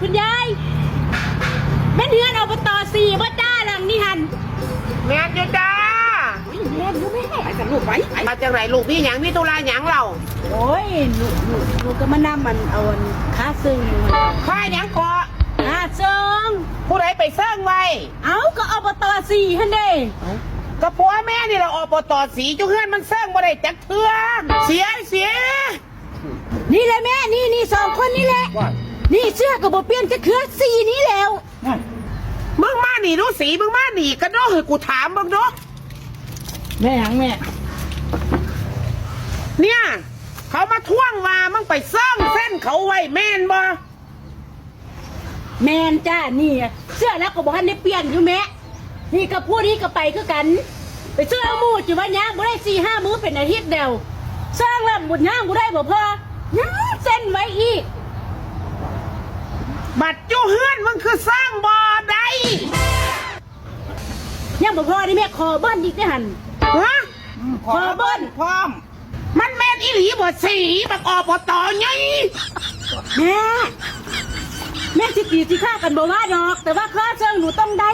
ຄຸນຍາຍ ແມ່ນເຮືອນ ອບຕ ສີ່ ບໍ່ຈ້າ ຫຼັງນີ້ຫັ້ນ? ແມ່ນຢູ່ຈ້າ. ໂອ້ຍ ແມ່ນຢູ່ແມ່. ໄປຊັ້ນລູກ ໄປ ໄປ. ມາຈັ່ງໃດລູກ? ມີຫຍັງ? ມີທຸລະຫຍັງເລົ່າ? ໂອ້ຍ ລູກ ລູກ ລູກກໍມານຳ ອັນ ເອົາ ອັນ ຄ່າເຊິ່ງ. ຄ່າຫຍັງເກາະ? ຄ່າເຊິ່ງ. ຜູ້ໃດໄປເຊິ່ງໄວ້? ເອົ້າ ກໍ ອບຕ ສີ່ ຫັ້ນເດ້. ເອົ້າ ກໍຜົວແມ່ນີ້ລະ ອບຕ ສີ່ ຢູ່ເຮືອນມັນເຊິ່ງບໍ່ໄດ້ຈັກເທື່ອ. ເສຍ ເສຍ. ນີ້ແຫຼະແມ່ ນີ້ ນີ້ ສອງຄົນນີ້ແຫຼະ. ນີ້ເສື້ອກໍບໍ່ປ່ຽນຈັກເທື່ອ ສີນີ້ແຫຼະ. ມຶງມານີ້ດູສີ ມຶງມານີ້ກັນດູ ໃຫ້ກູຖາມເບິ່ງດູ. ແມ່ຫຍັງແມ່? ເນ່ຍ ເຂົາມາທວງວ່າມຶງໄປເຊິ່ງເຊັນເຂົາໄວ້ແມ່ນບໍ່? ແມ່ນຈ້າ ນີ້ເສື້ອລາວກໍບໍ່ທັນໄດ້ປ່ຽນຢູ່ແມ່. ນີ້ກໍຜູ້ນີ້ກໍໄປຄືກັນ ໄປເຊິ່ງເອົາໝູ່ ຈະວ່າຍ່າງບໍ່ໄດ້ສີ່ຫ້າມື້ ເປັນອາທິດແລ້ວ. ເຊິ່ງແລ້ວບໍ່ຍ່າງບໍ່ໄດ້ບໍ່ພໍ ຍັງເຊັນໄວ້ອີກ. ບັດຢູ່ເຮືອນມຶງຄືເຊິ່ງບໍ່ໄດ້? ຍັງບໍ່ພໍເດ້ແມ່ ຂໍເບິ່ນອີກເດ້ຫັ້ນ. ຮະ? ຂໍເບິ່ນ ຂໍເບິ່ນພ້ອມ. ມັນແມ່ນອີ່ຫຼີບໍ່ສີ ບັກ ອບຕ ໃຫຍ່? ແມ່ ແມ່ນຊິຕີຊິຂ້າກັນບໍ່ວ່າດອກ ແຕ່ວ່າຄ່າເຊິ່ງໜູຕ້ອງໄດ້.